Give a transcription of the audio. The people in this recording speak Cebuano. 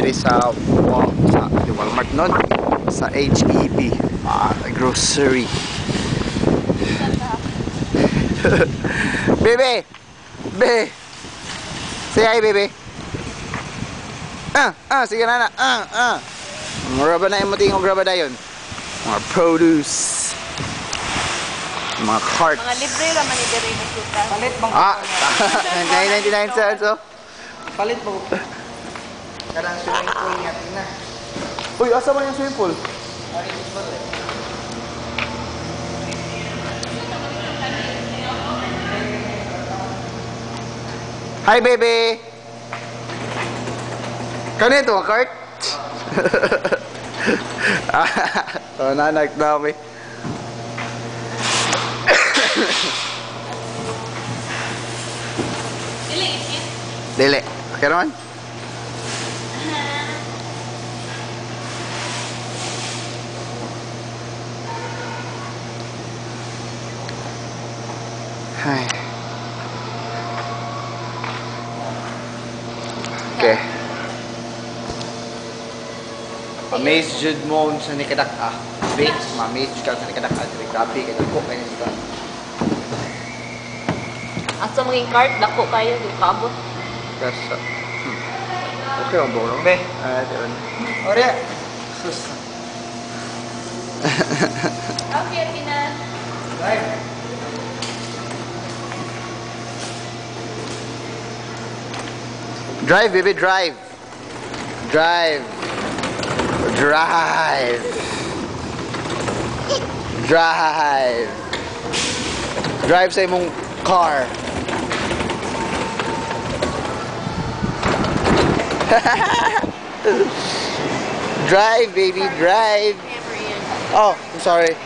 diri sa di Walmart nun sa HEB, grocery. Bebe! Be! Say hi, bebe. Ah, sige na na. Ah. Mura ba na yung tingog graba dayon? Mga produce. Mga carts. Mga libre ra man ni diri na prutas. Palit bang Ah, 99 cents oh. Palit ba? Karang swimming pool nga tina. Uy, asa man yung swimming pool? Hi, baby! Kano ito, cart? Oh, nanak na kami. Dili init. Dili. Okay naman? Ay. Okay. Amazed jud mo sa nikadak-a. Be, ma-amaze jud ka sa nikadak-a. Dili, grabe kay dako kay nito. Asa maging cart dako kayo di kaabot. Tas, Okay ang buo, no? Be. Ah, di ba? Ore. Sus. Okay, Tina. Drive. Drive, baby, drive. Drive. Drive. Drive. Drive sa imong car. Drive, baby, drive. Oh, I'm sorry.